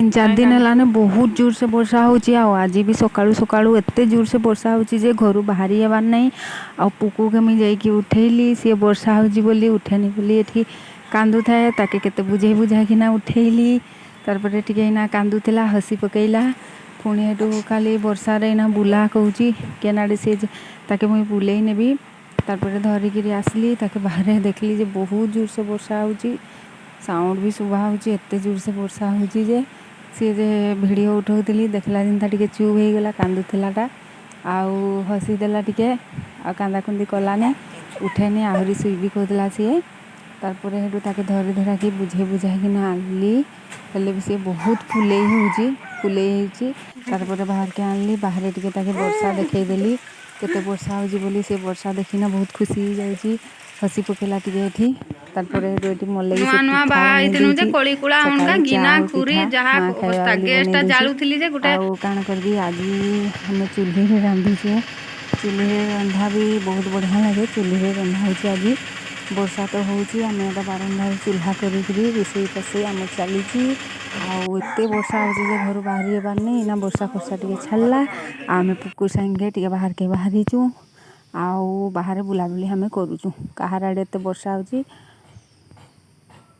3-4 ଦିନ ହେଲାନେ ବହୁତ ଜୋରସେ ବର୍ଷା ହେଉଛି। ଆଉ ଆଜି ବି ସକାଳୁ ସକାଳୁ ଏତେ ଜୋରସେ ବର୍ଷା ହେଉଛି ଯେ ଘରୁ ବାହାରି ହେବାର ନାହିଁ। ଆଉ ପୁକୁକେ ମୁଇଁ ଯାଇକି ଉଠେଇଲି। ସିଏ ବର୍ଷା ହେଉଛି ବୋଲି ଉଠେନି ବୋଲି ଏଠି କାନ୍ଦୁଥାଏ। ତାକେ କେତେ ବୁଝେଇ ବୁଝାଇକିନା ଉଠେଇଲି। ତାରପରେ ଟିକେ ଏଇନା କାନ୍ଦୁଥିଲା, ହସି ପକେଇଲା। ପୁଣି ହେଠୁ ଖାଲି ବର୍ଷାରେ ଏଇନା ବୁଲା କହୁଛି କେନାଡ଼େ ସିଏ, ତାକେ ମୁଇଁ ବୁଲେଇ ନେବି। ତାରପରେ ଧରିକିରି ଆସିଲି ତାକେ। ବାହାରେ ଦେଖିଲି ଯେ ବହୁତ ଜୋରସେ ବର୍ଷା ହେଉଛି, ସାଉଣ୍ଡ ବି ଶୁଭା ହେଉଛି। ଏତେ ଜୋରସେ ବର୍ଷା ହେଉଛି ଯେ ସିଏ ଯେ ଭିଡ଼ିଓ ଉଠଉଥିଲି, ଦେଖିଲା ଯେନ୍ତା ଟିକେ ଚୁପ୍ ହେଇଗଲା କାନ୍ଦୁଥିଲାଟା, ଆଉ ହସିଦେଲା ଟିକେ, ଆଉ କାନ୍ଦାକୁନ୍ଦି କଲାନି, ଉଠେନି, ଆହୁରି ଶୋଇବି କହୁଥିଲା ସିଏ। ତାରପରେ ହେଠୁ ତାକେ ଧରି ଧରାକି ବୁଝେଇ ବୁଝାଇକିନା ଆଣିଲି। ହେଲେ ବି ସିଏ ବହୁତ ଫୁଲେଇ ହେଉଛି, ଫୁଲେଇ ହେଇଛି। ତାରପରେ ବାହାରକେ ଆଣିଲି। ବାହାରେ ଟିକେ ତାକେ ବର୍ଷା ଦେଖେଇଦେଲି, କେତେ ବର୍ଷା ହେଉଛି ବୋଲି। ସେ ବର୍ଷା ଦେଖିନା ବହୁତ ଖୁସି ହେଇଯାଉଛି, ହସି ପକେଇଲା ଟିକେ ଏଠି। ତାରପରେ ହେଠୁ ଏଠି ମୋର ଲାଗି ନୂଆ ସେ ନୂଆ ପିଠା ବାହା ବନେଇ ହେଇଥିନୁ ଯେ ଦେଇଛି। କୋଳି କୁଳା ସକାଳୁ ଅଣକା ଚା ଗିନା ଆଉ ଖୁରି ପିଠା ଯାହା ମା ଖାଇବା ଅବସ୍ଥା। ବୋଲି ବନେଇ ଗ୍ୟାସଟା ଦେଇଛି। ଜାଳୁଥିଲି ଯେ ଗୋଟେ ଆଉ କାଣା କରିବି, ଆଜି ଆମେ ଚୁଲିରେ ରାନ୍ଧୁଛୁ। ଚୁଲିରେ ରନ୍ଧା ବି ବହୁତ ବଢ଼ିଆ ଲାଗେ। ଚୁଲିରେ ରନ୍ଧା ହେଉଛି ଆଜି। ବର୍ଷା ତ ହେଉଛି, ଆମେ ଏଇଟା ବାରଣ୍ଡାରେ ଚୁଲ୍ହା କରିକିରି ରୋଷେଇ ଫୋଷେଇ ଆମର ଚାଲିଛି। ଆଉ ଏତେ ବର୍ଷା ହେଉଛି ଯେ ଘରୁ ବାହାରି ହେବାର ନାହିଁ। ଏଇନା ବର୍ଷା ଫର୍ଷା ଟିକେ ଛାଡ଼ିଲା, ଆଉ ଆମେ ପୁକୁ ସାଙ୍ଗେ ଟିକେ ବାହାରକେ ବାହାରିଛୁ ଆଉ ବାହାରେ ବୁଲାବୁଲି ଆମେ କରୁଛୁ। କାହାର ଆଡ଼େ ଏତେ ବର୍ଷା ହେଉଛି?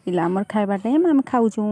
ଇଲା ଆମର ଖାଇବା ଟାଇମ୍, ଆମେ ଖାଉଛୁ।